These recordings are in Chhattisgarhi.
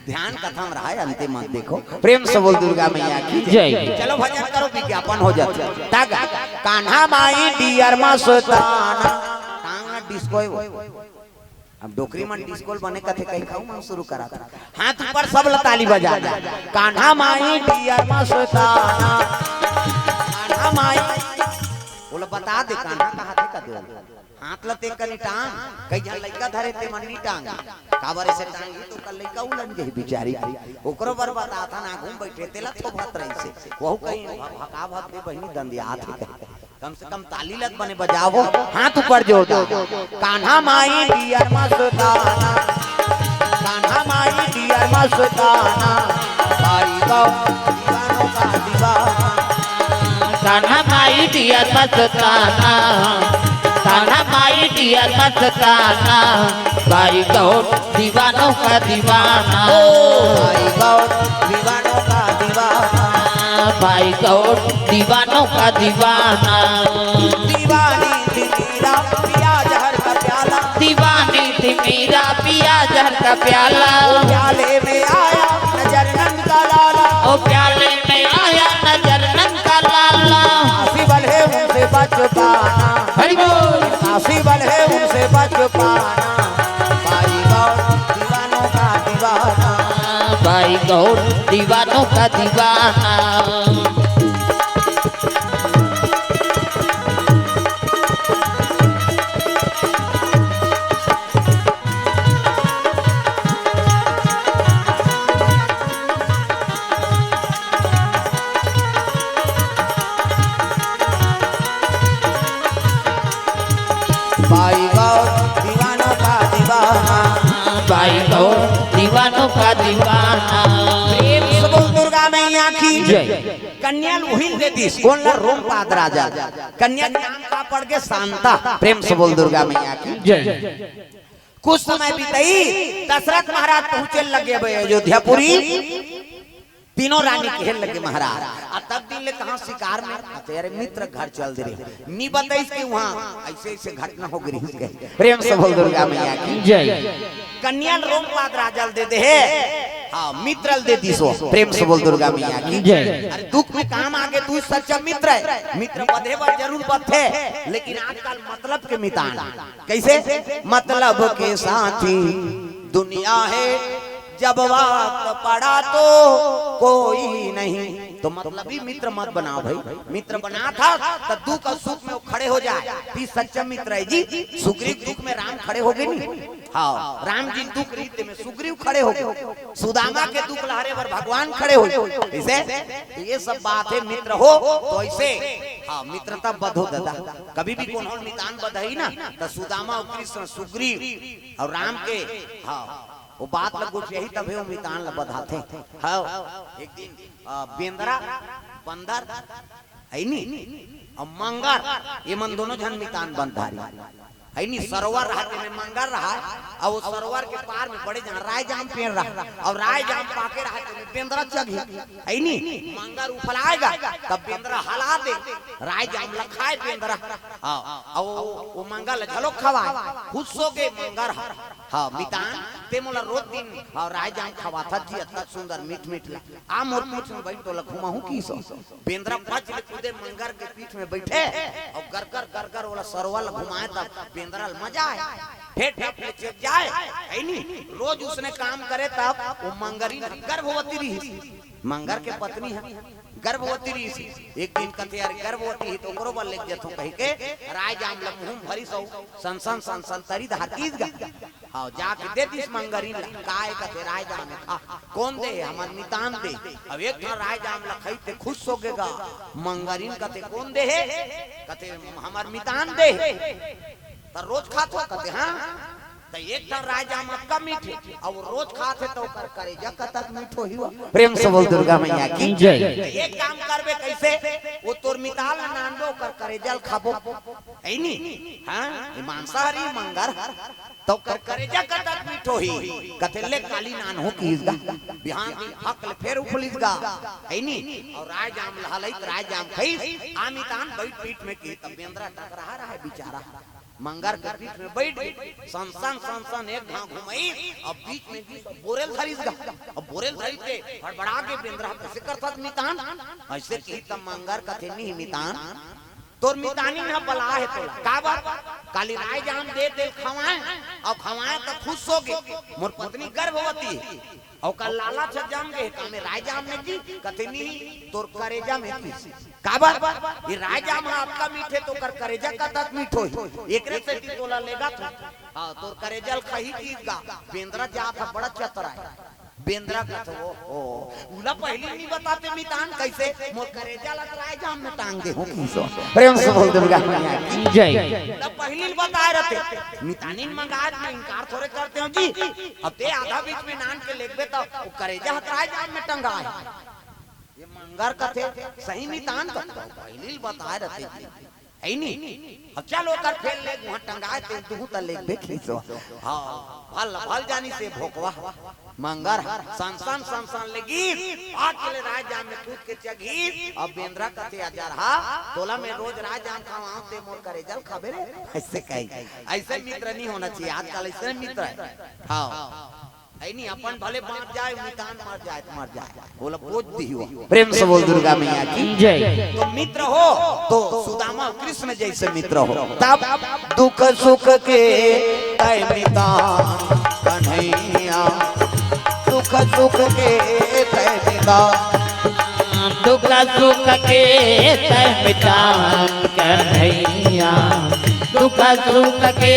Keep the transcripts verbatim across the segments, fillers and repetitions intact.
ध्यान कथा म रहय, अंते मत देखो। प्रेम से बोल दुर्गा मैया की जय। चलो भजन करो, विज्ञापन हो जाथे। तग कान्हा माई डियर मस्ताना, टांग डिस्को। अब डोकरी मन डिस्को ल बने कथे कहि खाऊ मन शुरू करा था। हाथ ऊपर सब ल ताली बजा दे। कान्हा माई डियर मस्ताना, कान्हा माई। ओला बता दे कान्हा कहा थे का दे। हाथ ल ते कनी टांग, कई झन लइका धरे ते मन नी टांग। काबर ऐसे टांग ही तो कल लइका उलन जही बिचारी। ओकरो बर बता था ना घूम बैठे तेला थोभत रही से। वहू कहीं भ-, भका भक दे बहिनी दंदिया थे कहीं। कम से कम ताली लग बने बजावो, हाथ ऊपर जोर दो। कान्हा माई डियर मस्ताना, कान्हा माई डियर मस्ताना, भाई गौ दीवानों का दीवाना। कान्हा माई डियर मस्ताना, कान्हा माई डियर मस्ताना, भाई गौ दीवानों का दीवाना। ओ भाई गौ दीवानों का दीवाना। भाई गौ दीवानों का दीवाना। दीवानी थी मीरा पिया जहर का प्याला। दीवानी थी मीरा पिया जहर का प्याला। ओ प्याले में आया नजर नंद का लाला। ओ प्याले में आया नजर नंद का लाला। काशी वाले उनसे बच पाना। हरि बोल। काशी वाले उनसे बच पाना। भाई गौ दीवानों का दीवाना। भाई गौ दीवानों का दीवाना। भाई गौ दीवानों का दीवाना। भाई गौ दीवानों का दीवाना। प्रेम से बोल दुर्गा मैया की जय। कन्या ल उही ल दे दिस, कोन ला? रोमपाद राजा। कन्या के नाम का पड़ गे? शांता। प्रेम से बोल दुर्गा मैया की जय। कुछ समय बीतई, दशरथ महाराज पहुंचे लगे अब अयोध्यापुरी। तीनों रानी कहे लगे महाराज, आ तब दिन ले कहा शिकार में, आ तो यार मित्र घर चल दे रहे, नी बताइस कि वहाँ ऐसे ऐसे घटना हो गई कहे। प्रेम से बोल दुर्गा मैया की जय। कन्या ल रोमपाद राजा ल दे दे हे। हाँ, मित्र ल दे दिस ओ। प्रेम से बोल दुर्गा मैया की जय। अरे दुख में काम आगे तू सच्चा मित्र है। मित्र बधे बर जरूर बधथे, लेकिन आजकल मतलब के मितान। कैसे? मतलब के साथी दुनिया है, जब वक्त पड़ा तो कोई नहीं। तो मतलबी मित्र मत बनाओ भाई, मित्र बना था तो दुख और सुख में वो खड़े हो जाए। ती सच्चा मित्र है जी। सुग्रीव दुख में राम खड़े हो गए नहीं। हाँ, राम जी दुख रीत में सुग्रीव खड़े हो गए, सुदामा के दुख लहरे बर भगवान खड़े हो गए। इसे तो ये सब बात है, मित्र हो तो ऐसे। हाँ, मित्रता बधो दादा। कभी भी कोनो मितान बधई ना, तो सुदामा और कृष्ण, सुग्रीव और राम के, हाँ, वो बात ल गोठियाही तभे वो मितान ल बधाथे। हाँ, एक दिन, अ, बेंदरा, बंदर, है नी, और मंगर, ये मन दोनों झन मितान बंधारी। है नी, सरोवर रहा, तेमे मंगर रहा, और वो सरोवर के पार में बड़े जहाँ रायजाम पेड़ रहा, और रायजाम पाके रहा, तेमे बेंदरा चघी, है नी, मंगर उफलाएगा, तब बेंदरा हला दे, रायजाम ल खाए बेंदरा, हाँ, और वो, वो मंगर ल घलो खवाए, खुश हो गए मंगर ह। हाँ, मितान, ते मोला रोज दिन, हाँ, रायजाम खवाथा जी, अतना सुंदर मीठ मीठ ला। आ मोर पीठ में बैठ तोला घुमाहूं की सो। बेंदरा पच ले कूदे मंगर के पीठ में बैठे और गरगर गरगर वाला सरवा ल घुमाए तब बेंदरा ल मजा आए। फेट फेट ले चेत जाए, है नी? रोज उसने काम करे तब वो मंगरी गर्भवती रही। मंगर के पत्नी है, गर्भवती रहिस। एक दिन कथे, "यार, गर्भवती ही तो ओकरो बर लेके जथों," कहि के रायजाम ल मुंह म भरिस अउ सन सन सन सन तरी धार तीज गा। हाँ, जाके दे दिस मंगरिन ल। "काय?" कथे, "रायजाम हे, खा।" "कोन दे हे?" "हमर मितान दे।" अब एक ठन रायजाम ल खई ते खुश हो गे गा। मंगरिन कथे, "कोन दे हे?" कथे, "हमर मितान दे हे।" "त रोज खाथो?" कथे, "हाँ।" त एक ठन रायजाम अतका मीठ हे, अउ रोज खात हे त ओकर करेजा कतक मीठ होही वो। प्रेम से बोल दुर्गा मैया की जय। त एक काम करबे कइसे, वो तोर मितान ल नानबो, ओकर करेजा ल खाबो, है नी? हाँ, ये मांसाहारी मंगर, त ओकर करेजा कतक मीठ होही। कथे ले काली नानहूं किहिस गा, बिहान दिन फक ले फेर उफलिस गा, है नी? अउ रायजाम ल हलई त रायजाम खइस, आ मितान बइठ पीठ में किहिस, त बेंदरा टकराहा रहय बिचारा। मंगर के पीठ में बइठ गे, सन सन सन सन एक घांव घुमाइस, अब बीच में गिस, बोरेल धरिस गा। अब बोरेल धरिस के हड़बड़ा के बेंदरा कइसे करथस मितान, अइसे किहिस त मंगर कथे, "नहीं मितान, तोर मितानिन ह बलाय हे तोला।" "काबर?" "काली राय जाम दे तेला खवाएंव, अउ खवाएंव त खुश होगे, मोर पत्नी गर्भवती हे।" अउ ओकर लालच ह जम गे हे, का में राय जाम में जी, कथे, "नहीं, तोर करेजा में जी।" "काबर?" "ये राय जाम ह अतका मीठ हे, त ओकर करेजा कतक मीठ होही, एकरे सेती तोला लेगत हों।" "हाँ, तोर करेजा ल खाही," किहिस गा। बेंदरा जात ह बड़ा चतरा हे। बेंदरा कथे, "ओ, ओ, उला पहिली नहीं बताते मितान, कइसे मोर करेजा ल राय जाम में टांग दे हों।" प्रेम से बोल दुर्गा मैया की जय। "उला पहिली ल बताय रहते, मितानिन मंगाय त मैं इनकार थोरे करते हों जी। अब ते आधा बीच में नान के लेगबे त ओ करेजा ह राय जाम में टंगाय हे।" ये मंगर कथे, "सही मितान कथे, पहिली ल बताय रहते जी।" हे नी? "अब चल ओकर फेर ले, उहाँ टंगाय ते, तुहूँ त लेगबे खींचो।" हाँ, भल, भल जानिस हे भोकवा। मंगर ह सन सन सन सन लेगिस, आके ले राय जाम में कूद के चघिस। अब बेंदरा कथे, "अजरहा, तोला मैं रोज राय जाम खवावंव, ते मोर करेजा ल खाबे रे?" अइसे कही, अइसे मित्र नहीं होना चाहिए, आजकल अइसे मित्र हे। हाँ। हे नी, अपन भले बाँच जाय, मितान मर जाय त मर जाय, ओला बोझ दिही वो। प्रेम से बोल दुर्गा मैया की जय। तो मित्र हो तो सुदामा कृष्ण जइसे मित्र हो। तब दुख सुख के तैं मितान कन्हैया, दुख सुख के तैं मितान। दुख सुख के तैं मितान कन्हैया, दुख सुख के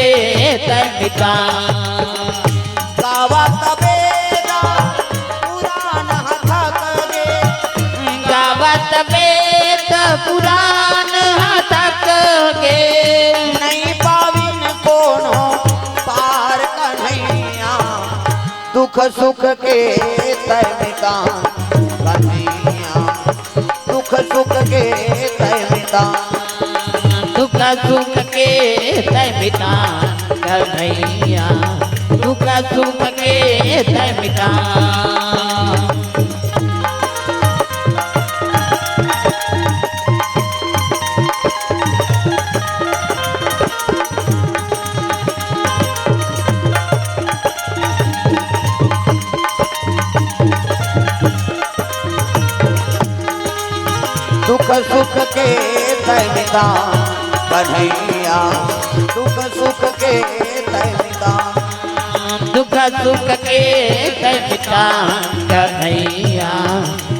तैं मितान। गावत वेद पुराण ह थक गे, गावत वेद पुराण ह थक गे, नहीं पाविन कोनो पार कन्हैया। दुख सुख के तैं मितान कन्हैया, दुख सुख के तैं मितान। दुख सुख के तैं मितान कन्हैया, दुख सुख के तैं मितान। दुख सुख के तैं मितान कन्हैया, दुख सुख के तैं मितान। दुख सुख के तैं मितान कन्हैया,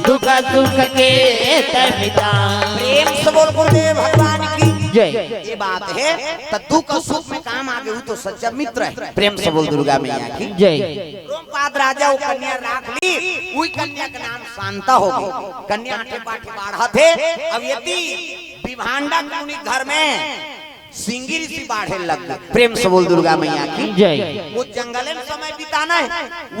दुख सुख के तैं मितान। प्रेम से बोल गुरुदेव भगवान की जय। ये बात हे, त दुख सुख में काम आगे, वो तो सच्चा मित्र हे। प्रेम से बोल दुर्गा मैया की जय। रोमपाद राजा वो कन्या राख लिस, उही कन्या के नाम शांता होगे। कन्या आठे पाठे बाढ़त हे। अब यदि विभांडक मुनि घर में सिंगी ऋषि बाढ़े लग गे। प्रेम से बोल दुर्गा मैया की जय। वो जंगले में समय बिताना हे,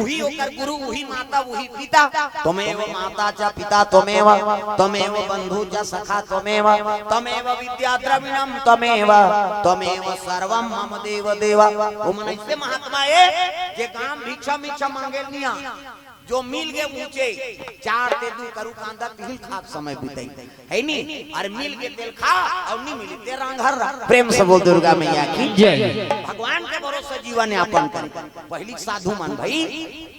उही ओकर गुरु, उही माता, उही पिता। त्वमेव माता च पिता त्वमेव, त्वमेव बंधु च सखा त्वमेव, त्वमेव विद्या द्रविणम त्वमेव, त्वमेव सर्वम मम देव देव। वो मन अइसे महात्मा हे, जे गाम भिक्षा मिच्छा मांगे ल नइ आय, जो मिल गे उँहचे, चार ते दू करू कांदा तिही ल खात समय बिताही, हे नी? अउ मिल गे तेला खा, अउ नइ मिले ते रांघर रह। प्रेम से बोल दुर्गा मैया की जय। भगवान के भरोसे जीवन यापन करे। पहिली के साधु मन भई,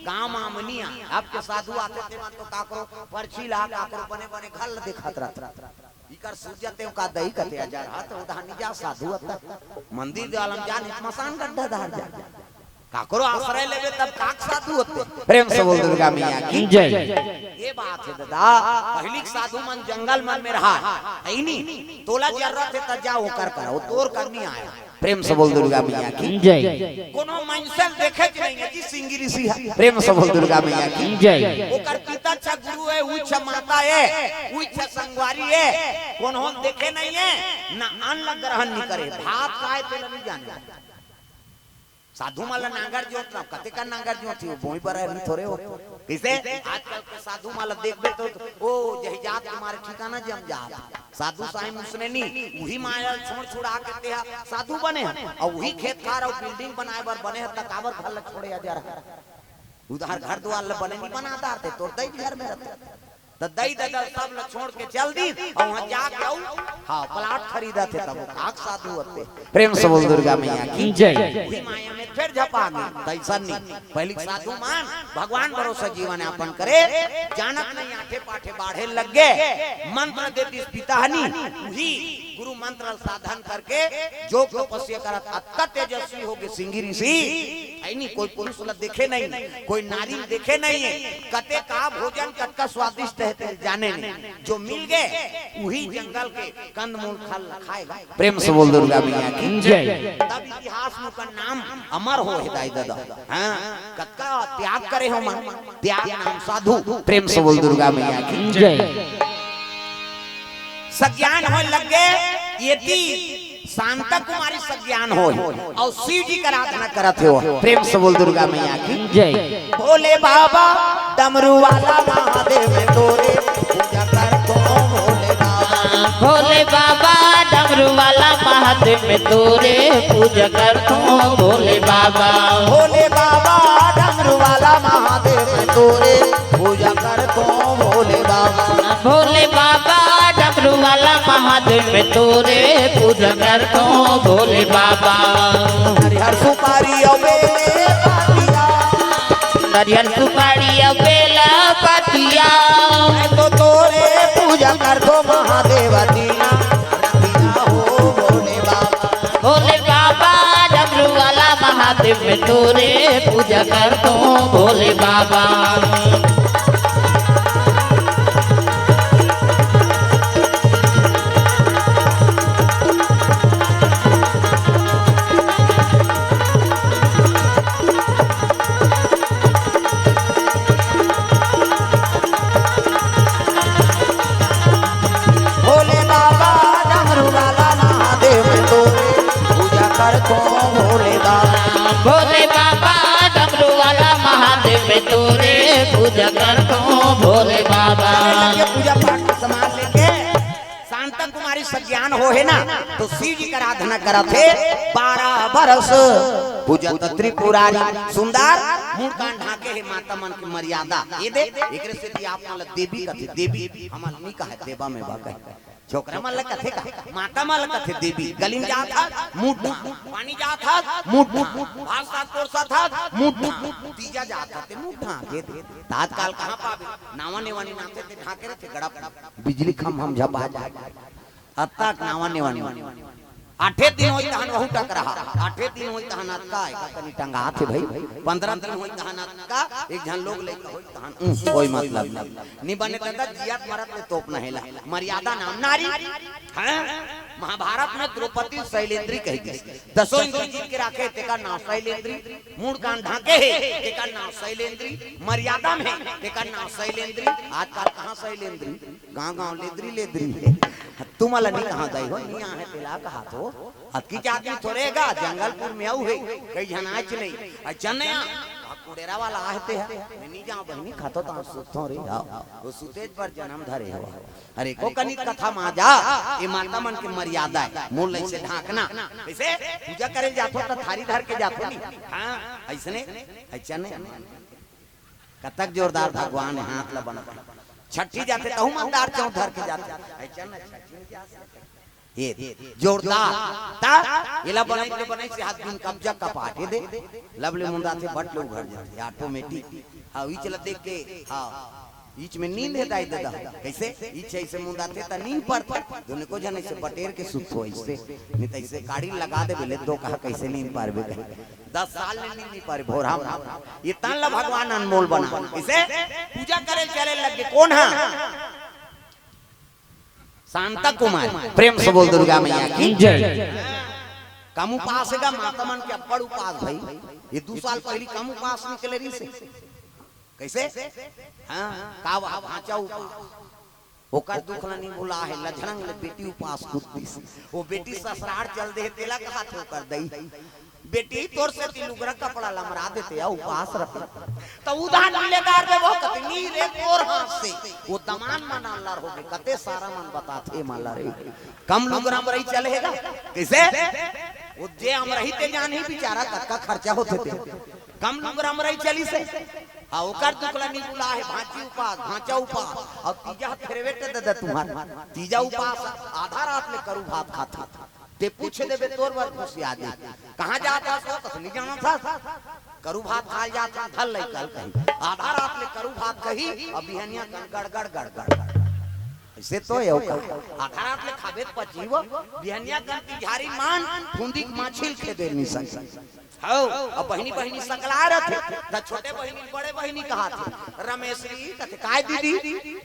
गांव म नइ आय। अब के साधु आथे ते मन तो काकरो परछी ला, काकरो बने बने घर ल देखत रहिथे। इकर सूझ जाथे का दई कथे, अजरहा त उधानी जा साधु अत मंदिर दीवाल म जा, नहीं त मसान गड्ढा डहर जा। काकरो आश्रय लेबे तब काक साधु होथे। प्रेम से बोल दुर्गा मैया की जय। ये बात हे ददा, पहिली के साधु मन जंगल मन में रहय, हे नी? तोला जरूरत हे त जा ओकर करा, वो तोर कर नइ आय। प्रेम से बोल दुर्गा मैया की जय। कोनो मइनसे ल देखे के नइ हे जी, सिंगी ऋषि हे। प्रेम से बोल दुर्गा मैया की जय। ओकर पिता छ गुरु हे, उही छ माता हे, उही छ संगवारी हे, कोनो ल देखे नइ हे, ना अन्न ल ग्रहण नइ करे, भात काय तेला नइ जाने। साधु मन ल नांगर जोत ना, कतेक नांगर जोत ही, वो बोई बर आय, नहीं थोरे हो। कइसे? आजकल के साधु मन ल देखबे तो, ओ, जही जात के मारे ठिकाना जम जात। साधु साईं मुसने नी, उही माया छोड़ छुड़ा के तेहा साधु बने हे, अउ उही खेत खार अउ building बनाय बर बने हे, त काबर घर ल छोड़े अजरहा? उधार घर दुवार ल बने नइ बना डारते, तोर दई घर में रहिथे। त त दई ददा सब ल छोड़ के चल दिस, अउ वहाँ जाके अउ, हाँ, प्लाट खरीदत हे, तब वो काक साधु होते। प्रेम से बोल दुर्गा मैया की जय। उही माया में फेर झपा गे, त अइसन नहीं। पहिली साधु मन भगवान भरोसा जीवन यापन करे, जानत नहीं, आठे पाठे बाढ़े लग गे, मंत्र दे दिस पिता हनी, उही गुरु मंत्र ल साधन करके जोग तपस्या करत अतका तेजस्वी हो गे सिंगी ऋषि। ऐनी कोई पुरुष ल देखे नहीं, कोई नारी ल देखे नहीं है। कते का भोजन कतका स्वादिष्ट है ते जाने नहीं। जो मिल गे उही जंगल के कंदमूल खल ल खाए गा। प्रेम से बोल दुर्गा मैया की जय। तब इतिहास में ओकर नाम अमर हो हे दाई ददा। हाँ, कतका त्याग करे हो मन, त्याग नाम साधु। प्रेम से बोल दुर्गा मैया की जय। सज्ञान होय लग गे, एती शांता कुमारी सज्ञान होय, अउ शिव जी के आराधना करत हे। प्रेम से बोल दुर्गा मैया की जय। भोले बाबा डमरू वाला महादेव तोरे पूजा करथों भोले बाबा। भोले बाबा डमरू वाला महादेव तोरे पूजा करथों भोले बाबा। भोले बाबा डमरू वाला महादेव तोरे पूजा करथों भोले बाबा। भोले बाबा डमरू वाला महादेव तोरे पूजा करथों भोले बाबा। हरिहर सुपारी अउ बेले पातिया। नरियर सुपारी अउ बेला पतिया। मैं तो तोरे पूजा करथों महादेव दीना, दीना हो भोले बाबा। भोले बाबा डमरू वाला महादेव तोरे पूजा करथों भोले बाबा। भोले बाबा डमरू वाला महादेव तोरे पूजा करथों भोले बाबा। भोले बाबा डमरू वाला महादेव तोरे पूजा करथों भोले बाबा। चले लगे पूजा पाठ में सामान लेके। शांता कुमारी सज्ञान हो हे ना, तो शिव जी के आराधना करत हे बारह बरस। पूजत त्रिपुरारी सुंदर, मुंह कान ढांके हे माता मन के मर्यादा। ये दे, एकरे सेती आप मन ल देवी कथे, देवी, हमन ल नी कहे, देवा में बा कहे। छोकरा मन ल कथे का, माता मन ल कथे देवी। गली में जात हस, मुंह ढांक, पानी जात हस, मुंह ढांक, भात साग परोसत हस, मुंह ढांक, तीजा जात हस, ते मुंह ढांक, ये दे। त आजकाल कहाँ पाबे? नावा नेवानी नाथे ते ढांके रथे गड़प। बिजली खम्भा म झपा जाय। अतका नावा नेवानी। आठे दिन होई तहन वहू टकराहा। आठे दिन होई तहन अतका, एका कनी टंगात हे भई। पंद्रह दिन होई तहन अतका, एक झन लोग लइका होई तहन, उह, कोई मतलब नहीं। नी बने ददा, जियत मरत ले तोपना हे ला। मर्यादा नाम नारी। हैं? महाभारत में द्रौपदी शैलेंद्री कहि दिस। दसों इंद्री जीत के राखे, तेकर नाम शैलेंद्री। मुड़ कान ढांके हे, तेकर नाम शैलेंद्री। मर्यादा में हे, तेकर नाम शैलेंद्री। आजकल कहाँ शैलेंद्री? गांव-गांव लेदरी-लेदरी हे। तुमन ला नी कहां दाई हो, नी आहे तेला कहात हो। अतकी जात में थोरे गा, जंगलपुर में अउ हे, कई झन आच नहीं। अइसन नइ आ, कुड़ेरा वाला आहे ते हे। मैं नी जांव बहिनी, खाथों त सुतथों रे। हां, वो सुतेच बर जनम धरे हो। अरे, को कनिक कथा मा जा, ये माता मन के मर्यादा हे। मोर लइसे ढांकना। कइसे? पूजा करे जाथो त थारी धर के जाथो नी। हां, अइसने, अइसने। कतक जोरदार भगवान हे, हाथ ला बना। छट्ठी जाथे तहू मन दार चौं धर के जाथे। अइसन न छट्ठी में जा सकत। ये जोरदार। ता एला बनाई के बनाई से हाथ बिन कब्जा कपाटे दे। लवली मुंदाथे बट ले उघर जाथे, automatic। हां, ईच ला देख के, हां, ईच में नींद हे दाई ददा। कइसे? ईच अइसे मुंदाथे त नींद परथे। दुनो को झन अइसे बटेर के सुतथो अइसे। नहीं त अइसे काड़ी लगा देबे ले दो कहा कइसे नींद पारबे कहे। दस साल ले नींद नी पारे, भोरहा मा। ये तन ला भगवान अनमोल बना। कइसे? पूजा करे चले लग गे। कोन हा? शांता कुमारी। प्रेम से बोल दुर्गा मैया की जय। कम उपास हे गा, माता मन के अब्बड़ उपास भई। ये दू साल पहिली कम उपास निकले रहिसे। कइसे? हां, का वा-, भांचा उपास। ओकर दुख ल नी भुलाहे, लझरंग ले बेटी उपास कूद दिस। वो बेटी ससरार चल दे, तेला कहाथे ओकर दई, "बेटी, तोर सेती लुगरा कपड़ा ल अमरा देते, अउ उपास रखे।" त उधार मिले दार दे वो कते, "नी रे, तोर हाथ से।" वो दमान मन अल्लर होगे, कते सारा मन बताथे मला रे। कम लुगरा अमरई चले हे गा। कइसे? वो जे अमरही ते जानही बिचारा कतका खर्चा होथे ते। कम लुगरा म रही चलिस हे। हाँ, ओकर दुख ला नी भुलाय हे, भांची उपास, भांचा उपास, अउ तीजा ह फेरवेट ददा तुम्हार। तीजा उपास आधा रात ले करू भात खाथे। ते पूछ देबे तोर बर खुशिया दे। कहाँ जात हस ओ? कस नी जानत हस। करू भात खाय जात हस, धर लइका ल कही। आधा रात ले करू भात कही, अउ बिहनिया कन गड़गड़, गड़गड़। अइसे तो एव का। आधा रात ले खाबे त पची वो, बिहनिया कन तिजहारी मन, फुंदी के माछी ल खेदे नी सके। हव, अब बहिनी बहिनी सकला रथे, त छोटे बहिनी बड़े बहिनी कहाथे। रमेशरी कथे, "काय दीदी,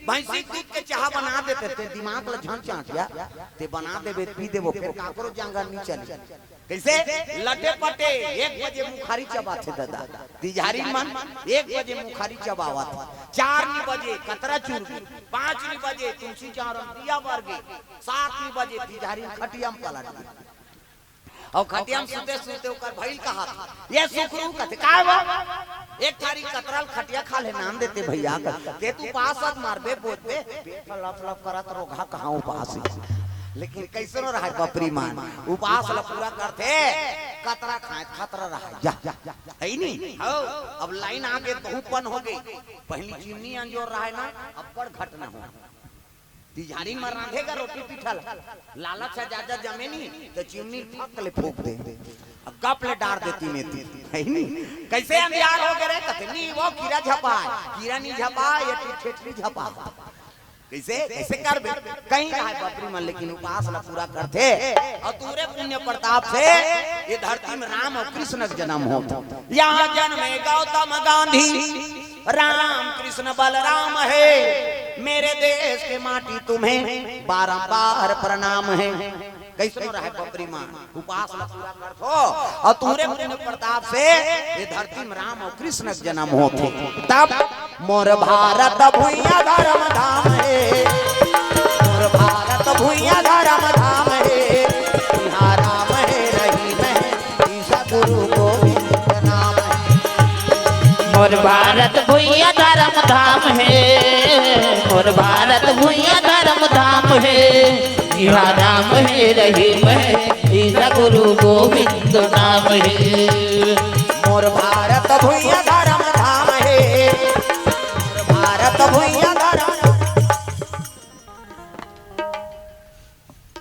भैंसी दूध के चाहा बना देते, ते दिमाग ल झन चाटिया, ते बना देबे, पी देबो, फेर काकरो जांगर नी चली।" कइसे? लटे पटे एक बजे मुखारी चबाथे ददा, तिजहारी मन एक बजे मुखारी चबावत, चार नी बजे कतरा चुरगी, पाँच नी बजे तुलसी चांवर म दिया बर गे, सात नी बजे तिजहारी खटिया म पलट गे। अउ खटिया म सुते सुते ओकर भइल कहात, "ये सुखरू," कथे, "काय वो? एक थारी कतरा ल खटिया खा ले नान देते भइया," कथे, "ते त उपास अस, मारबे बोजबे, पेट ह लप लप करत, रोगहा कहाँ उपास हे।" लेकिन कइसनो रहय बपरी मन, उपास ल पूरा करथे, कतरा खाय खतरा रहय, जा, हे नी? हव, अब लाइन आगे बहुत पन होगे, पहिली चिमनी अंजोर रहय ना, अब्बड़ घटना हो। तिजहारी म रांधे गा रोटी पीठा ल, लालच ह जादा जमे नी, त चिमनी ल फक ले फूंक दे, अउ गप ले डार देती में ती, हे नी? कइसे अंधियार होगे रे? कथे, "नी वो कीरा झपाय, कीरा नी झपाय, ये ठेठरी झपाय।" कइसे, कइसे करबे? कहीं रहय बपरी मन, लेकिन उपास ल पूरा करथे, अउ तोरे पुण्य प्रताप से ये धरती म राम अउ कृष्ण के जनम होत। यहाँ जन्मे गौतम गांधी, राम कृष्ण बलराम है, मेरे देश के माटी तुम्हें बारंबार प्रणाम है। कइसनो रहय बपरी मन, उपास ल पूरा करथो, अउ तोरे पुण्य प्रताप से ये धरती म राम अउ कृष्ण के जनम होथे। तब मोर भारत भुइयां धरम धाम हे, मोर भारत भुइयां धरम धाम हे, इहाँ राम हे रहीम हे, ईसा गुरु गोविंद नाम हे। मोर भारत भुइयां धरम धाम हे, मोर भारत भुइयां धरम धाम हे, इहाँ राम हे रहीम हे, ईसा गुरु गोविंद नाम हे। मोर भारत भुइयां धरम धाम हे, मोर भारत भुइयां धरम।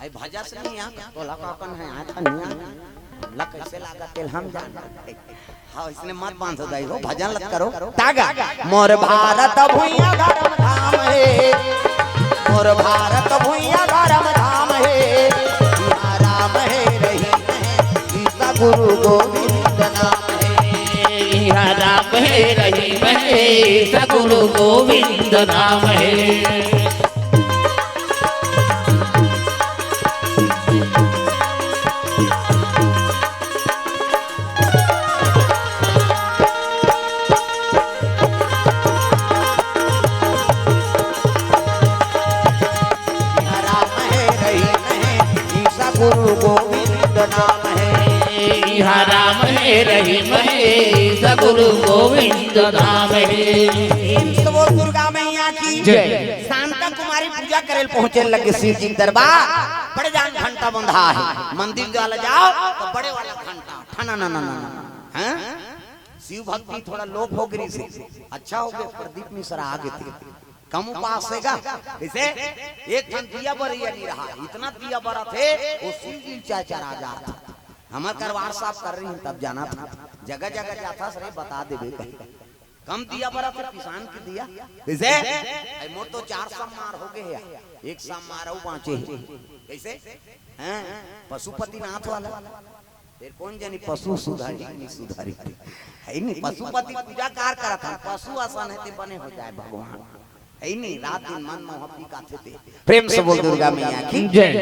अई भजस नहीं आ, तोला का कन हे, आय था नहीं आ। ला कइसे लागत तेल हम जान। हाँ, इसने मत बांधो दाई हो, भजन लत करो। तागा, मोर भारत भुइयां धरम धाम हे, मोर भारत भुइयां धरम धाम हे, इहाँ राम हे रहीम हे, ईसा गुरु गोविंद नाम हे। इहाँ राम हे रहीम हे, ईसा गुरु गोविंद नाम हे। इहाँ राम हे रहीम हे, ईसा गुरु गोविंद नाम हे। इहाँ राम हे रहीम हे, ईसा गुरु गोविंद नाम हे। प्रेम से बोल दुर्गा मैया की जय। शांता कुमारी पूजा करे ल पहुंचे लगे शिव जी के दरबार, बड़े जान घंटा बंधा हे, मंदिर वाला जाओ त बड़े वाला घंटा, ठना ना ना ना ना। हैं? शिव भक्ति थोड़ा लोप हो गे रिहिसे, अच्छा हो गे, प्रदीप मिश्रा आ गे थे। कम उपास हे गा, कइसे? एक ठन दिया बरइया नी रहा, इतना दिया बरत हे, वो शिव जी चरचरा जात। हमर करवार साफ करे रहिन तब जानत हन, जगह जगह जाथस रे बता देबे कहीं। कम दिया बरत हे, पिसान के दिया। कइसे? अई मोर तो चार सम्मार हो गे हे, एक सम्मार अउ बांचे हे। कइसे? हैं? पशुपतिनाथ वाला। फेर कोन जनी पशु सुधारी कि नी सुधारी? हे नी, पशुपति पूजा कार करत हन, पशु असन हे ते बने हो जाय भगवान। हे नी, रात दिन मन मोहब्बी काथे ते। प्रेम से बोल दुर्गा मैया की जय।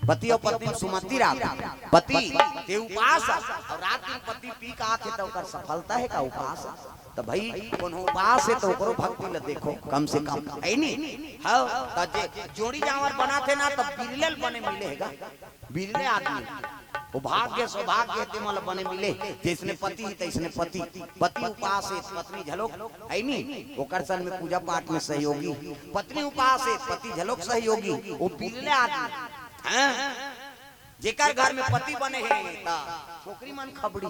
पति अउ पत्नी सुमति रात, पति ते उपास अउ रात दिन पति पी के आथे त ओकर सफलता हे का उपास? त भाई कोनो उपास हे त ओकरो भक्ति ल देखो कम से कम, हे नी? हव, त जे जोड़ी जांवर बनाथे ना त बिरले ल बने मिले हे गा, बिरले आदमी। वो भाग्य सौभाग्य हे ते मन ल बने मिले, जइसने पति हे तइसने पति, पति उपास हे पत्नी घलोक, हे नी? ओकर संग में पूजा पाठ में सहयोगी, पत्नी उपास हे पति घलोक सहयोगी, वो बिरले आदमी। हैं? जेकर घर में पति बने हे, त छोकरी मन खबड़ी।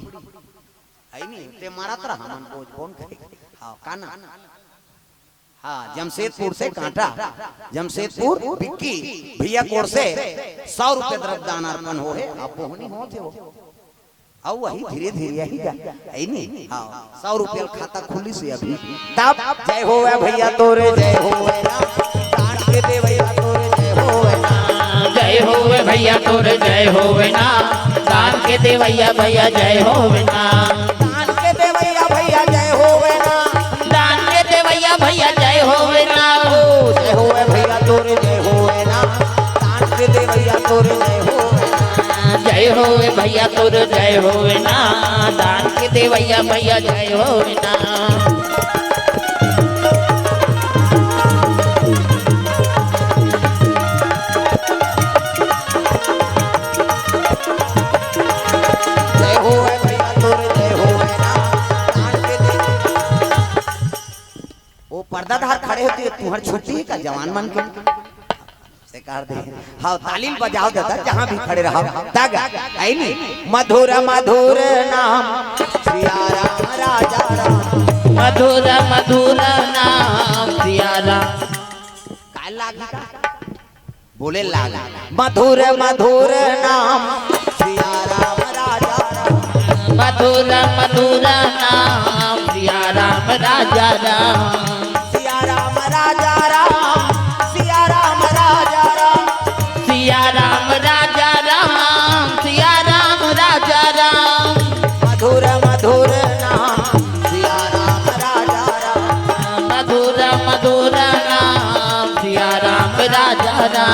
अई नहीं, ते मारत रहा, हमन बोझ बोन कहे। हाँ, का ना? हाँ, जमशेदपुर से कांटा, जमशेदपुर बिक्की भैया कोर से सौ रुपये द्रव्य दान अर्पण हो हे, अब बोहनी होत हे वो। अउ वही धीरे धीरे यही जा, अई नहीं? हाँ, सौ रुपये खाता खुली से अभी। तब जय होवे भैया तोरे, जय होवे ना, दान के देवैया तोरे, जय होवे ना। जय होवे भैया तोरे, जय होवे ना, दान के देवैया भैया, जय होवे ना। दान के देवैया भैया, जय होवे ना। दान के देवैया भैया, जय होवे ना। ओ, जय होवे भैया तोरे, जय होवे ना, दान के देवैया तोरे, जय होवे ना। जय होवे भैया तोरे, जय होवे ना, दान के देवैया भैया, जय होवे ना। जय होवे भैया तोरे, जय होवे ना, दान के देवैया। वो पर्दा धार खड़े होते, तुहर छुट्टी का जवान मन के से कर दे। हाँ, ताली ल बजाओ दादा, जहाँ भी खड़े रहो। तग, अई नहीं? मधुर मधुर नाम सिया राम राजा राम। मधुर मधुर नाम सिया राम। काय लागी का? बोले लाग। मधुर मधुर नाम सिया राम राजा राम। मधुर मधुर नाम सिया राम राजा राम। सिया राम राजा राम, सिया राम राजा राम। सिया राम राजा राम, सिया राम राजा राम। मधुर मधुर नाम सिया राम राजा राम। मधुर मधुर नाम सिया राम राजा राम।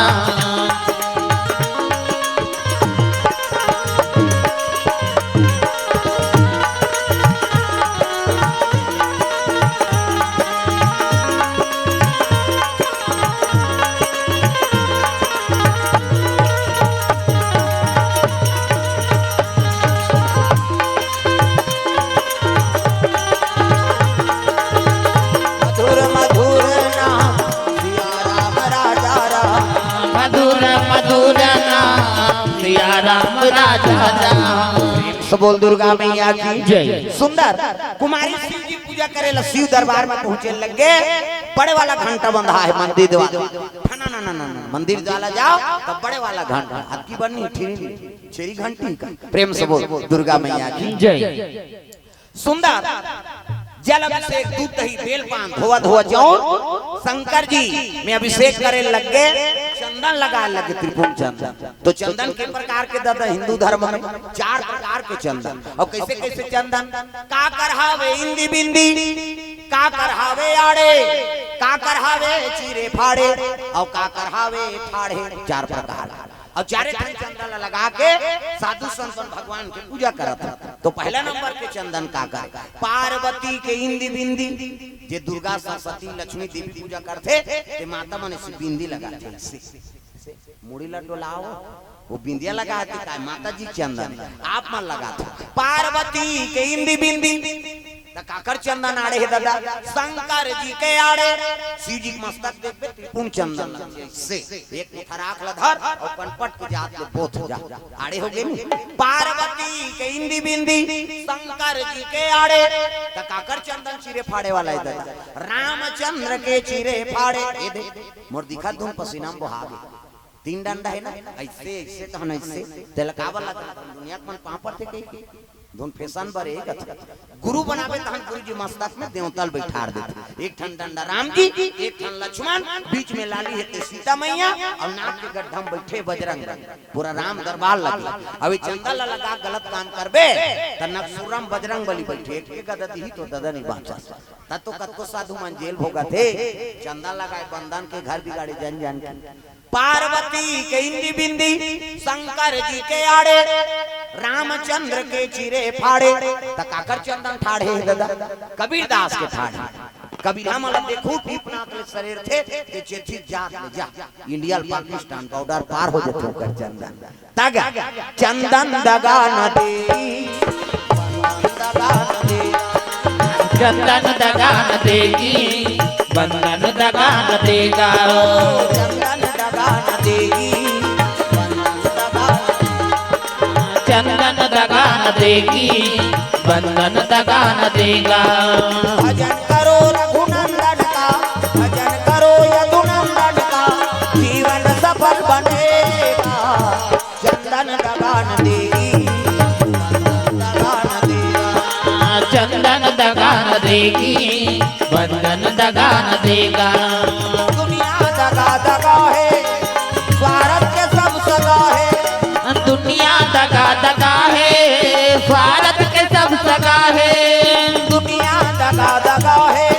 मधुर मधुर नाम सिया राम राजा राम। मधुर मधुर नाम सिया राम राजा राम। प्रेम से बोल दुर्गा मैया की जय। सुंदर कुमारी शिव जी पूजा करे ला शिव दरबार में पहुंचे लगे। बड़े वाला घंटा बंधा है मंदिर द्वार। ठना ना ना ना ना, मंदिर द्वार जाओ तो बड़े वाला घंटा। अबकी बनी ठीक छेरी घंटी का। प्रेम से बोल दुर्गा मैया की जय। सुंदर जल अभिषेक, दूध दही बेल पान धोवा धोवा जौन शंकर जी में अभिषेक करे लगे, चंदन लगाए लगे, त्रिपुंड चंदन। तो चंदन के प्रकार के दादा हिंदू धर्म में चार प्रकार के चंदन। अउ कैसे कैसे चंदन? काकर हावे इंदी बिंदी, काकर हावे आड़े, काकर हावे चीरे फाड़े, अउ काकर हावे ठाढ़े। चार प्रकार। अउ चारे ठन चंदन ला लगा के साधु संत मन भगवान के पूजा करत हे। तो पहला नंबर के चंदन काकर? पार्वती के इंदी बिंदी, जे दुर्गा सरस्वती लक्ष्मी देवी पूजा करथे, ते माता मन ऐसे बिंदी लगाथे, ऐसे मुड़ी ला डोलाओ, वो बिंदिया लगाथे। काय माता जी चंदन आप मन लगाथे। पार्वती के इंदी बिंदी, त काकर चंदन आड़े हे दादा? शंकर जी के आड़े। शिव जी के मस्तक देखबे, त्रिपुंड चंदन लग जाए। से एक मुठा राख ल धर अउ कनपट के जात ले बोथ जा। आड़े हो गे नी? पार्वती के इंदी बिंदी, शंकर जी के आड़े। त काकर चंदन चीरे फाड़े वाला हे दादा? रामचंद्र के चीरे फाड़े। ए दे, मोर दिखत धुन पसीना में बोहा गे। तीन डंडा हे ना, ऐसे, ऐसे तहन ऐसे, तेला काबर लगा? दुनिया के मन पाँव परथे कही। धुन फैशन बर हे कथे। गुरु बनाबे तहन गुरु जी मस्तक में देवता ल बैठार देथे। एक ठन डंडा राम जी, एक ठन लक्ष्मण, बीच में लाली हे ते सीता मैया, अउ नाक के गड्ढा में बैठे बजरंग बली। पूरा राम दरबार लगे। अउ ए चंदा ला लगा गलत काम करबे, त नकसुरम बजरंग बली बैठे, एक के गदा दिही तो ददा नहीं बाँचस। त तो कतको साधु मन जेल भोगत हे, चंदा लगाए बंदन के घर बिगाड़े जन जन के। पार्वती के इंदी बिंदी, शंकर जी के आड़े, रामचंद्र के चीरे फाड़े। त काकर चंदन ठाढ़े हे दादा? कबीरदास के ठाढ़े। कबीरा मन ल देखू, दीपनाथ ले सरेरथे, ते चेथी जात ले जा। इंडिया ल पाकिस्तान बॉर्डर पार हो जथे ओकर चंदन। तग चंदन दगा न देगी, चंदन दगा न देगी, बंदन दगा न देगा। चंदन दगा न देगी, बंदन दगा न देगा। चंदन दगा न देगी, बंधन दगा न देगा। भजन करो रघुनंदन का, भजन करो यदुनंदन का, जीवन सफल बनेगा। चंदन दगा न देगी, दगा न देगा। चंदन दगा न देगी, बंधन दगा न देगा। दुनिया दगा दगा है, स्वार्थ के सब सगा है। दुनिया दगा दगा है, स्वार्थ के सब सगा है। दुनिया दगा दगा है,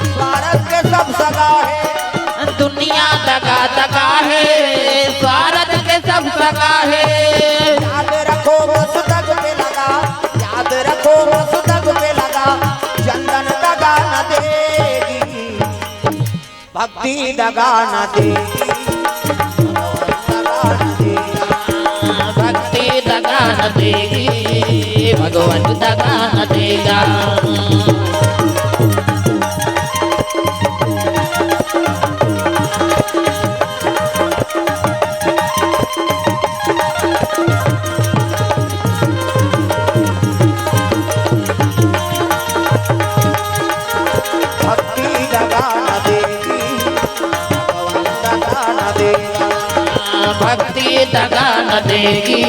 स्वार्थ के सब सगा है। दुनिया दगा दगा है, स्वार्थ के सब सगा है। याद रखो मस्तक पे लगा, याद रखो मस्तक पे लगा, चंदन दगा न देगी। भक्ति दगा न देगी, भगवान दगा न देगा। भक्ति दगा न देगी, भगवान दगा न देगा। भक्ति दगा न देगी, भगवान दगा न देगा। भक्ति दगा न देगी,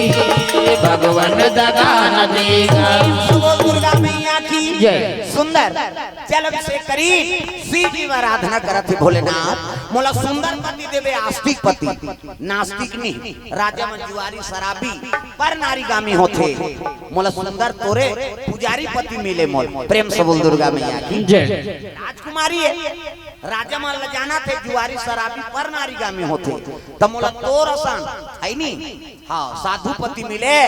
भगवान दगा न देगा। बोल दुर्गा मैया की जय। सुंदर जल अभिषेक करी, शिव जी में आराधना करत हे भोलेनाथ। मोला सुंदर पति देवे, आस्तिक पति, नास्तिक नहीं। राजा मन जुआरी शराबी पर नारीगामी होथे। मोला सुंदर तोरे पुजारी पति मिले मोल। प्रेम से बोल दुर्गा मैया की जय। राजकुमारी हे, राजा मन ल जानथे जुआरी शराबी पर नारीगामी होथे। त मोला तोर असन है नी, हाँ, साधु पति मिले,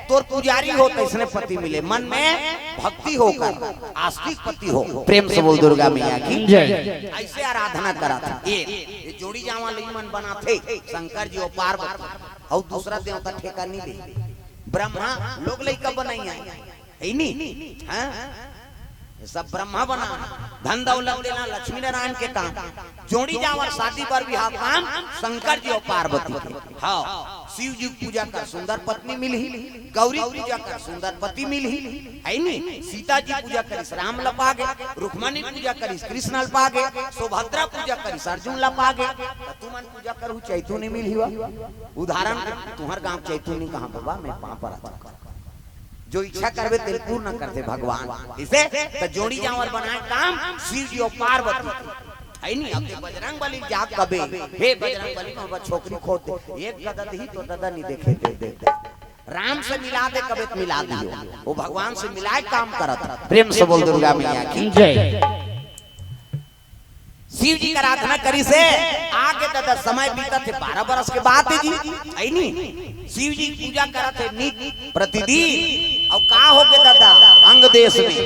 तोर पुजारी हो तइसने पति मिले, मन में भक्ति होकर आस्तिक पति हो। प्रेम से बोल दुर्गा मैया की जय। ऐसे आराधना करत हे। एक ये जोड़ी जावा लई मन बनाथे, शंकर जी अउ पार्वती, अउ दूसरा देवता ठेका नहीं दे। ब्रह्मा लोग लइका बनाई आए, है नी? हाँ? ये सब ब्रह्मा बना, धन दौलत देना लक्ष्मी नारायण के काम। जोड़ी जावर शादी बर बिहाव काम शंकर जी अउ पार्वती के। हाँ, शिव जी पूजा कर सुंदर पत्नी मिलही, गौरी पूजा कर सुंदर पति मिलही, है नी? सीता जी पूजा करिस राम ल पागे, रुक्मणी पूजा करिस कृष्ण ल पागे, सुभद्रा पूजा करिस अर्जुन ल पागे। त तुमन पूजा करहू चैतू नहीं मिलही वा। उदाहरण तुहर गांव चैतू नहीं कहाँ बाबा, मैं पाँव परत हूँ। जो इच्छा करबे तेल पूर्ण करथे भगवान। इसे त जोड़ी जावर बनाए काम शिव जी अउ पार्वती। है नी? अब ते बजरंग बली जाग कबे, हे बजरंग बली, मोर बर छोकरी खोज दे। एक गदद ही तो ददा नहीं देखे दे, दे, दे। राम से मिला दे कबे त मिला दियो। वो भगवान से मिलाए काम करत। प्रेम से बोल दुर्गा मैया की जय। शिव जी के आराधना करिस हे। आगे ददा समय बीतत हे, बारह बरस के बात हे जी, है नी? शिव जी के पूजा करत हे नित प्रतिदिन। अउ का होगे ददा, अंग देश में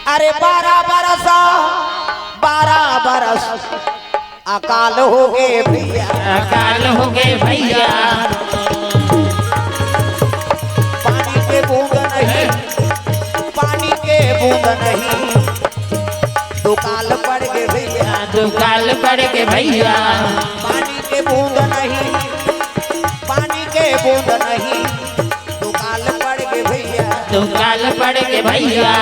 अरे बारह बरस, बारह बरस अकाल होगे भैया। अकाल होगे भैया। पानी के बूंद नहीं, पानी के बूंद नहीं, दुकाल पड़ गे भैया। दुकाल पड़ गे भैया। पानी के बूंद नहीं, पानी के बूंद नहीं, दुकाल पड़ गे भैया। दुकाल पड़ गे भैया।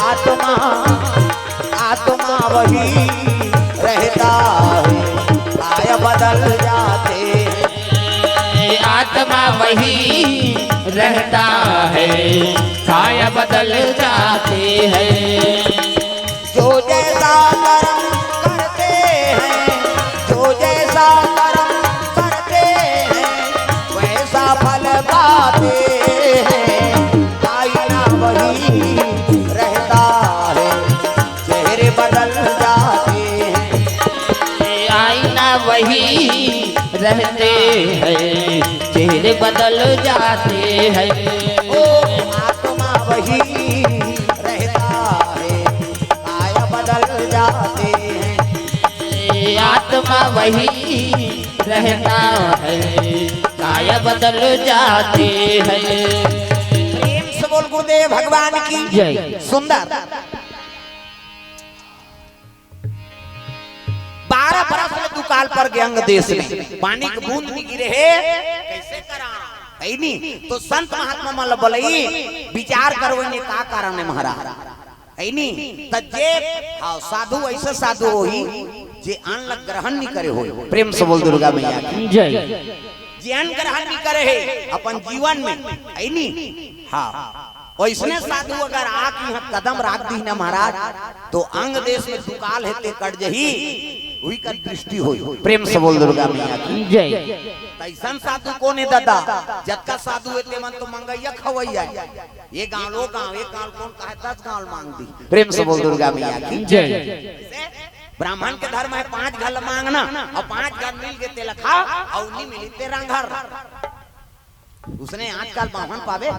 आत्मा, आत्मा वही रहता है, काय बदल जाते हैं। आत्मा वही रहता है, काय बदल जाते हैं। जो जैसा कर्म करते हैं, जो जैसा कर्म करते हैं, वैसा फल पाते हैं। आईना वही रहता है, चेहरे बदल जाते हैं। आईना वही रहते हैं, चेहरे बदल जाते हैं। ओ, आत्मा वही रहता है, काय बदल जाते हैं। आत्मा वही रहता है, काय बदल जाते हैं। प्रेम से बोल गुरुदेव भगवान की जय। सुंदर। बारह बरस ले दुकाल पर गे अंग देश में, पानी के बूंद नहीं गिरे हे, कैसे करा? है नी? तो संत महात्मा मन ल बलई, विचार करवई, ये का कारण है महाराज? है नी? त जे, हाँ, साधु ऐसे साधु होही, जे अन्न ल ग्रहण नहीं करे होही। प्रेम से बोल दुर्गा मैया की। जय। जे अन्न ग्रहण नहीं करे हे अपन जीवन में, है नी? हाँ, वैसने साधु अगर आके यहाँ कदम राख दी ना महाराज, तो अंग देश में दुकाल हे ते कट जही, वही का दृष्टि होई। प्रेम से बोल दुर्गा मैया की। जय। तैसन साधु कोन हे दादा? जतका साधु हे ते मन तो मंगैया खवैया हे। ये गांव, वो गांव, एक गांव कोन कहे, दस गांव मांग दी। प्रेम से बोल दुर्गा मैया की। जय। जैसे ब्राह्मण के धर्म है पांच घर मांगना, अउ पांच घर मिल गे तेला खा, अउ नहीं मिली ते रांधर। उसने आजकल बाम्हन पावे,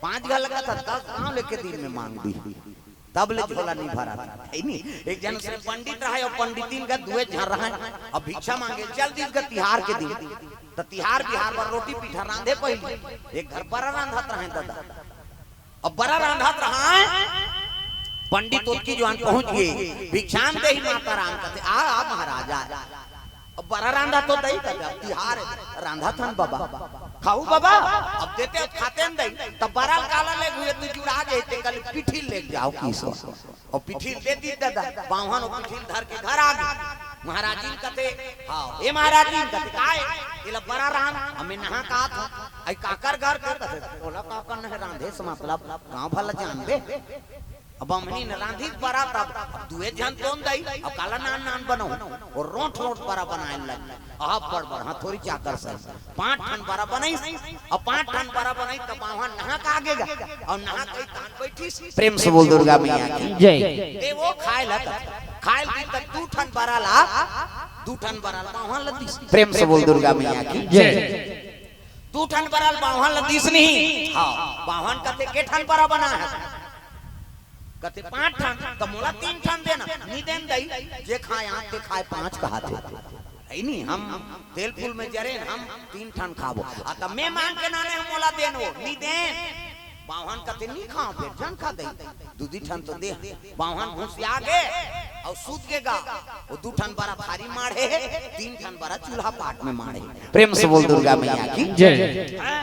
पांच घर लगा था, दस गांव लेके दिन में मांग दी, तब ले झोला नहीं भरा था, है नी? एक झन उसने पंडित रहा, अउ पंडितिन का दुए झन रहा, अब भिक्षा मांगे चल दी का तिहार के दिन, त तिहार बिहार बर रोटी पीठा रांधे पहिली, एक घर बरा रांधत रहे दादा। अब बरा रांधत रहा है, पंडित ओतकी जुवार पहुंच गे, भिक्षाम देहि माता राम कथे, आ, आ महाराज आ। अब बरा रांधा तो दई कथे, अब तिहार रांधत हन बाबा, खाऊ बाबा, अब देते अब खाते न दई, तब बरा काला ले हुए तू जुड़ा जाए ते कल पिठिल ले जाओ किसो। अउ पिठिल दे दी दादा, बाम्हन अउ पिठिल धर के घर आ गे। महाराजिन कथे, हाँ, ए महाराजिन कथे, काय? एला बरा रांध, हमें नहा का था, आई काकर घर के कथे, ओला काकर नहीं रांधे से मतलब, गांव भला जानबे। अब बाम्हनी न रांधी बरा तब, अब दुए झन तोन दई, अब काला नान नान बनाऊं, अउ रोंठ रोंठ बरा बनाए लग। अब बड़ बड़ हथौरी चाकर से पांच ठन बरा बनइस, अउ पांच ठन बरा बनइस त बाम्हन नहा का आगे गा, अउ नहा के तान बैठिस। प्रेम से बोल दुर्गा मैया की। जय। ते वो खाए ला, खाए ला त दू ठन बरा ला, दू ठन बरा ला बाम्हन ला दिस। प्रेम से बोल दुर्गा मैया की। जय। दू ठन बरा ला बाम्हन ला दिस नहीं। हाँ, बाम्हन कथे के ठन बरा बना है? कथे पांच ठन, त मोला तीन ठन देना। नी देन दई, जे खाए आंख के खाए पांच कहाथे। है नी, हम तेल फूल में जरेन, हम तीन ठन खाबो। आ त मैं मांग के नाने हम मोला देन वो, नी देन। बाम्हन कथे नी खाओ, फेर झन खा दई। दू दी ठन तो दे। बाम्हन घुसिया गे, अउ सूत गे गा। वो दू ठन बरा थारी माढ़े, तीन ठन बरा चूल्हा पाट में माढ़े। प्रेम से बोल दुर्गा मैया की। जय। हाँ।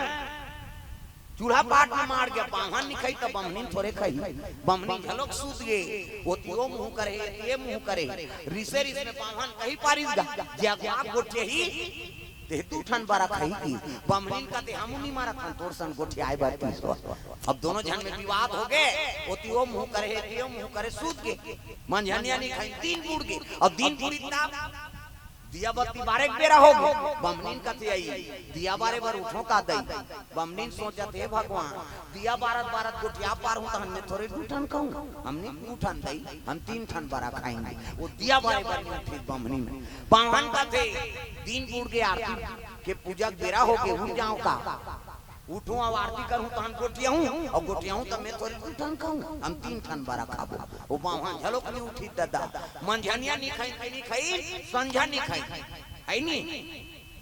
चूल्हा पाट में माढ़ गे, बाम्हन नी खाई त बाम्हनिन थोरे खाई। बाम्हनिन घलोक सूत गे, ओती ओ मुंह करे, ये मुंह करे। रिसे रिस में बाम्हन कही पारिस गा, जे अगवा गोठियाही, ते दू ठन बरा खाही की। बाम्हनिन कथे हमू नी मारत हन, तोर सन गोठियाए बर तीस। अब दोनों झन में विवाद हो गे, ओती ओ मुंह करे, ये मुंह करे, सूत गे। मंझनिया नी खाई, दिन बुड़ गे। अब दिन बुड़ी तब दिया बत्ती बारे के बेरा हो गे। बाम्हनिन कथे आई, दिया बारे बर उठो का दई? बाम्हनिन सोचत हे भगवान, दिया बारत बारत गोठिया पार हूं त हमने थोरे दू ठन खाऊं, हमने दू ठन दई, हम तीन ठन बरा खाएंगे। वो दिया बारे बर नहीं उठी बाम्हनिन। बाम्हन कथे दिन बुड़ गे, आरती के पूजा के बेरा हो गे, उठ जाओ का? उठूं अउ आरती करूं त हम गोठियाहूं, अउ गोठियाहूं त मैं थोरे दू ठन खाऊं, हम तीन ठन बरा खाबो। वो बाम्हन घलोक नी उठी दादा, मंझनिया नी खाई, नी खाई, संझा नी खाई, है नी?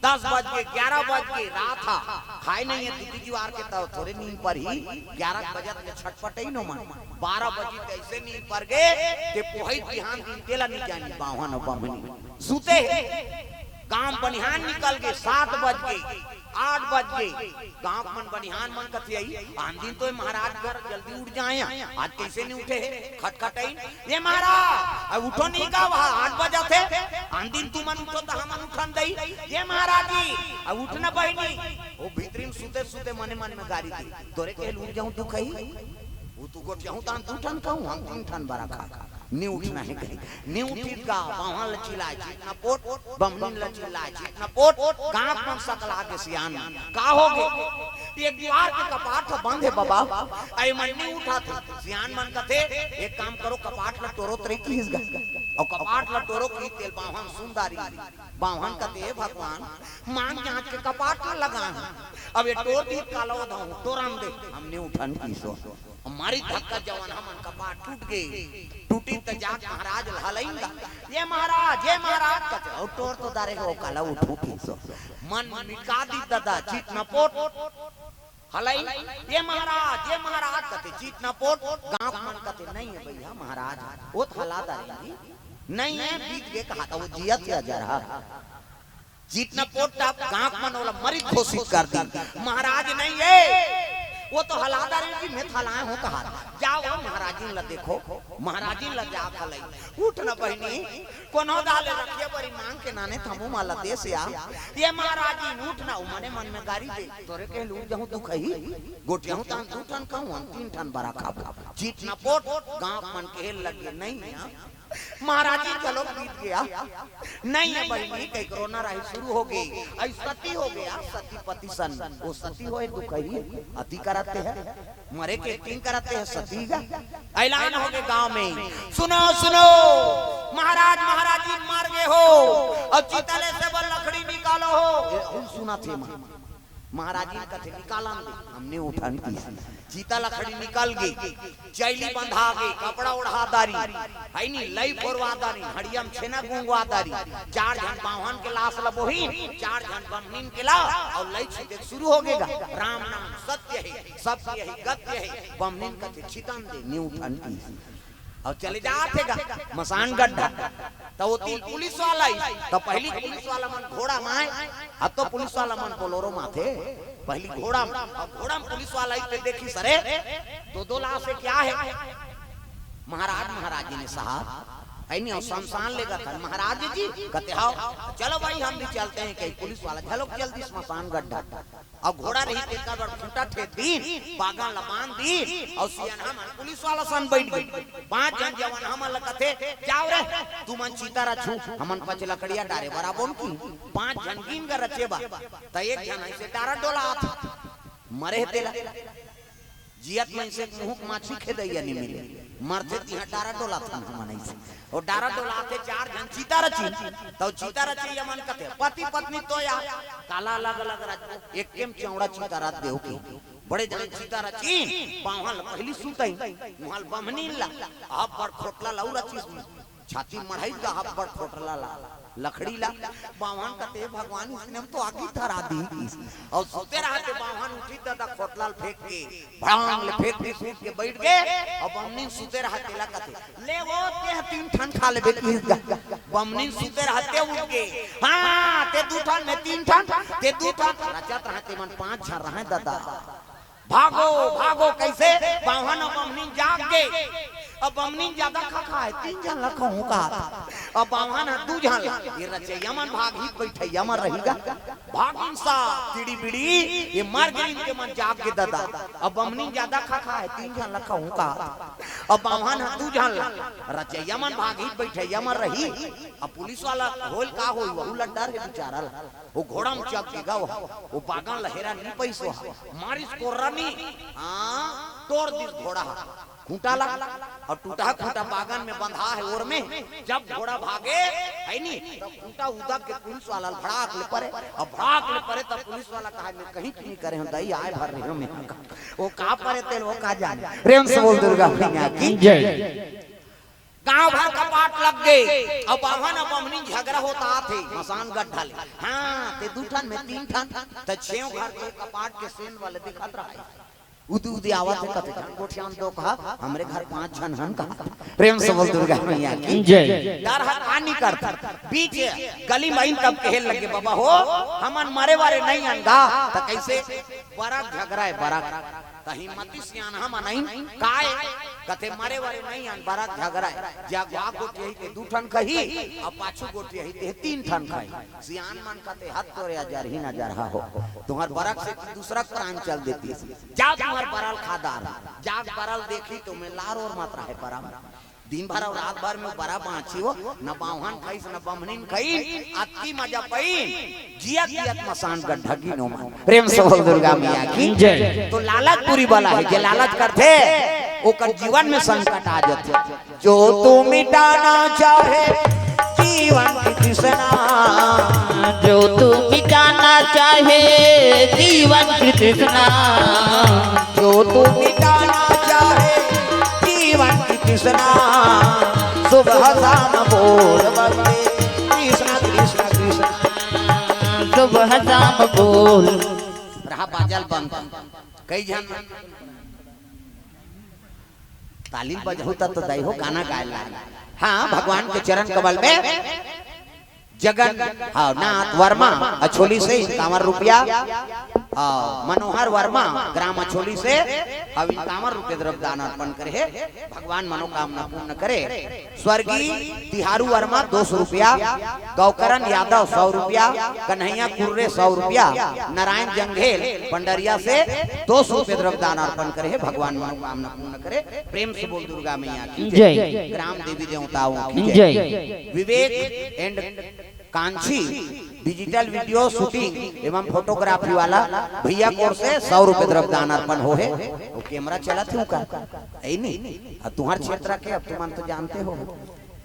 दस बज गे, ग्यारह बज गे, रात हा, खाए नहीं है, दू दी जुवार के त थोरे नींद परही, ग्यारह बजत ले छटपटई नो मन, बारह बजी त ऐसे नींद पर गे, ते पोहई बिहान दिन तेला नी जानी, बाम्हन अउ बाम्हनी सूते हे। गांव बनिहान निकल गे, सात बज गे, आठ बज गे, गांव के मन बनिहान मन कथे आई, आन दिन तो ये महाराज घर जल्दी उठ जाए, आज कैसे नहीं उठे हे? खटखटई, ये महाराज, अब उठो नहीं का, वहां आठ बजा थे, आन दिन तुमन उठो त हमन उठन दई, ये महाराज जी, अब उठना बहिनी। वो भीतरी में सूते सूते मने मन में गारी दी, तोरे के उठ जाऊं दुख ही, वो तू गोठियाहूं त हम दू ठन खाऊं, हम तीन ठन बरा खा खा। नी उठना हे कही। नी उठिस गा, बाम्हन ल चिल्लाए, "चित न पोट," बाम्हनिन ल चिल्लाए, "चित न पोट," गांव मन सकला गे सियान मन। का हो गे? एक जुवार के कपाट ह बंद हे बाबा, अई मन नी उठत हे। सियान मन कथे, "एक काम करो, कपाट ल टोरो," तरे किहिस गा। अउ कपाट ल टोरो किहिस तेल बाम्हन सुंदरी। बाम्हन कथे, "हे भगवान, मांग जांच के कपाट ल लगाए हंव। अब ये टोर दिही त काला ओधाहूं, टोरन दे, हम नी उठन किसो।" मारी धक्का जवान हमन कपाट टूट गे। टूटी त जाके महाराज ल हलइन गा, "ये महाराज, ये महाराज," कथे, "अउ टोर तो दारे हो, काला उठू किसो।" मन मिटका दी दादा, चित न पोट। हलइन, "ये महाराज, ये महाराज," कथे, "चित न पोट।" गांव के मन कथे, "नहीं है भैया महाराज, वो त हला दारे जी।" नहीं है, बीत गे कहा था, वो जियत हे अजरहा। चित न पोट, गाँव मन ओला मरित घोषित कर दिन। महाराज नहीं है, वो तो हलादार है कि मैं थलाए हो कहा। जाओ, वो महाराजिन ला देखो, महाराजिन ला जा खलई। उठ न बहिनी, कोनो दाले रखिया बरी मांग के नाने थमू माला देश या। ये महाराजिन उठ न, उमने मन में गारी दे। तोरे के लूट जाऊं दुख ही, गोटियाहूं तान दू ठन खाऊं, हम तीन ठन बरा खाबो। चित न पोट, गाँव मन के लगे नहीं है। महाराज जी चलो बीत गया। नहीं है बहिनी, कई कोरोना राही शुरू हो गई। आई सती हो गया, सती पति सन। वो सती होए दुख ही, अति कराते हैं। मरे के एक्टिंग कराते हैं सती का। ऐलान हो गए गांव में, सुनो, सुनो, महाराज, महाराज जी मर गए हो, और चिता ले से वो लकड़ी निकालो हो। ये हम सुना थे माँ। महाराज जी कथे निकालन दे, हमने उठन की। चिता लकड़ी निकल गई, चैली बंधा गई, कपड़ा ओढ़ा दारी, है नी, लई फोरवा दारी, हड़ियम छेना गुंगवा दारी, चार झन बावन के लाश ल बोहिन, चार झन बमनिन के ला, और लई छिदे शुरू हो गेगा। राम नाम सत्य है, सत्य है, गत्य है, बमनिन कथे छितन दे, नी उठन की। और चले जात हे गा मसान गड्ढा। त वो तीन पुलिस वाला ही, त पहली पुलिस वाला मन घोड़ा माय, अब तो पुलिस वाला मन बोलोरो माथे। पहली घोड़ा म, अब घोड़ा म पुलिस वाला ही ते देखी सरे, दो दो लाश हे क्या है? महाराज, महाराज जी ने साहब, है नहीं, और शमशान लेगा था महाराज जी, कहते, "हाव, चलो भाई, हम भी चलते हैं।" कहीं पुलिस वाला, "चलो जल्दी शमशान गड्ढा।" अब घोड़ा रही तेकर बर खूंटा ठेक दीन, बागन ल बांध दीन, और सियान हमन पुलिस वाला सन बैठ गए। पांच झन जवान हमन ल कथे, "जाओ रे, तुमन चिता रचू, हमन पच लकड़िया डारे बर आबोन की।" पांच झन गिन कर रचे बा, त एक झन ऐसे डारा डोला आथे, मरे हे तेला। जियत मइनसे के मुहूं के माछी खेदइया नी मिले। मरथे तिहां डारा डोलाथन हमन अइसे। अउ डारा डोलाथे चार झन चिता रचिन, तउ चिता रचइया मन कथे, पति पत्नी तो या काला अलग अलग रच, एके म चौड़ा चिता रच देव की। बड़े झन चिता रचिन, बावहा ल पहिली सुतइन, उहां ल बम्हनीन ला, अब्बड़ खोटला ल अउ रचिस। छाती मढ़ाई गा अब्बड़ खोटला ला, लकड़ी ला। बावहा कथे, "भगवान, इसने हम तो आगी धरा दी।" अउ सुते रहते बावहा उठी ददा खोटला ल फेंक के, भड़ांग ले फेंक के सूत के बैठ गे। अउ बमनी सुते रहते ला कथे, "ले वो, ते तीन ठन खा लेबे।" बमनी सुते रहते उठ गे, "हां, ते दू ठन, मैं तीन ठन, ते दू ठन।" रचत रहते मन पांच झन रहे ददा। भागो, भागो, कइसे? बावहा न बमनी जाग गे। अब बमनी जादा खा खाए, तीन झन ल खाहूं का। अब बावहा न दू झन ल। ये रचइया मन भागही, बइठइया मन रही गा। भागिन सा, तिड़ी बिड़ी, ये मर गे इनके मन जाग गे ददा। अब बमनी जादा खा खाए, तीन झन ल खाहूं का। अब बावहा न दू झन ल। रचइया मन भागही, बइठइया मन रही। अब पुलिस वाला होल का होई, वहू ल डर हे बिचारा ल। वो घोड़ा म चघ के गा, वो बागन ल हेरा नी पइस हा, मारिस कोर्रा नी, हां, तोड़ दिस घोड़ा हा खूंटा ला। अउ टूटहा खूंटा बागन में बंधा हे ओर में। जब घोड़ा भागे, है नी, तब खूंटा उदक के पुलिस वाला ल भड़ाक ले परे, अउ भड़ाक ले परे तब पुलिस वाला कहा, "मैं कहीं नी करे हंव दई, आय भर रहे हंव मैं।" वो का परे तेल, वो का जाने। प्रेम से बोल दुर्गा मैया की जय। गांव भर कपाट लग गे। अब बावहा न बमनी झगरा होत आथे मसान गड्ढा ले। हां, ते दू ठन, मैं तीन ठन, त छेव घर के कपाट के सेन वाले दिखत रहा हे। उदी उदी आवत हे, कथे, "झन गोठियान दो कहा, हमरे घर पांच झन हन कहा।" प्रेम से बोल दुर्गा मैया की जय। डर हा का नी करत। बीच गली म आइन तब कहे लगे, "बाबा हो, हमन मरे वाले नहीं अन गा।" त कइसे? बरा झगरा हे, बरा। त हिम्मती सियानहा मनइन काय? कथे, "मरे वरे नइ अन, बरा झगरा हे। जे अगवा गोठियाही ते दू ठन खही, अउ पाछू गोठियाही ते तीन ठन खही।" सियान मन कथे, "हद तोरे अजरही नजरहा हो। तुम्हर बरा के सेती दूसरा प्राण चल देतिस। जाव तुम्हर बरा ल खा डार। जाव बरा ल देखही त ओमे लार ओर मत रहे बरा म।" दिन भर अउ रात भर में बरा बांची हो, न बावहा न खइस, न बम्हनी न खइन, अतकी मजा पइन, जियत जियत मसान गड्ढा गिनो मन। प्रेम से बोल दुर्गा मैया की जय। तो लालच बुरी बला हे, जे लालच करथे, ओकर जीवन में संकट आ जाथे। जो तू मिटाना चाहे जीवन की तृष्णा, जो तू मिटाना चाहे जीवन की तृष्णा, जो तू मिटाना चाहे जीवन की तृष्णा, सुबह शाम बोल वंदे कृष्ण कृष्ण कृष्ण। सुबह शाम बोल। रहा बाजा ल बंद। कई झन ताली बजहू त तो दई हो गाना गाए ला। हाँ, भगवान के चरण कमल में जगन्नाथ वर्मा अछोली से इक्यावन रुपया, हाँ, मनोहर वर्मा ग्राम अछोली से अब इक्यावन रुपये द्रव्य दान अर्पण करे हे। भगवान मनोकामना पूर्ण करे। स्वर्गीय तिहारू वर्मा दो सौ रुपया, गौकरण यादव सौ रुपया, कन्हैया कुर्रे सौ रुपया, नारायण जंघेल पंडरिया से दो सौ रुपये द्रव्य दान अर्पण करे हे। भगवान मनोकामना पूर्ण करे। प्रेम से बोल दुर्गा मैया की जय। ग्राम देवी देवताओं की जय। Vivek and Kanchi digital video shooting एवं फोटोग्राफी वाला भैया कोर से सौ रुपये द्रव्य दान अर्पण हो हे। वो कैमरा चलत हे का? यही नहीं, अब तुम्हार क्षेत्र के, अब तुम तो जानते हो।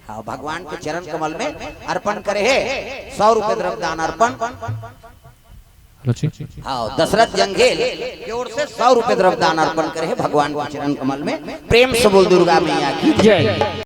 हाँ, भगवान के चरण कमल में अर्पण करे हे सौ रुपये द्रव्य दान अर्पण। हाँ, दशरथ जंघेल की ओर से सौ रुपये द्रव्य दान अर्पण करे हे भगवान के चरण कमल में। प्रेम से बोल दुर्गा मैया की जय।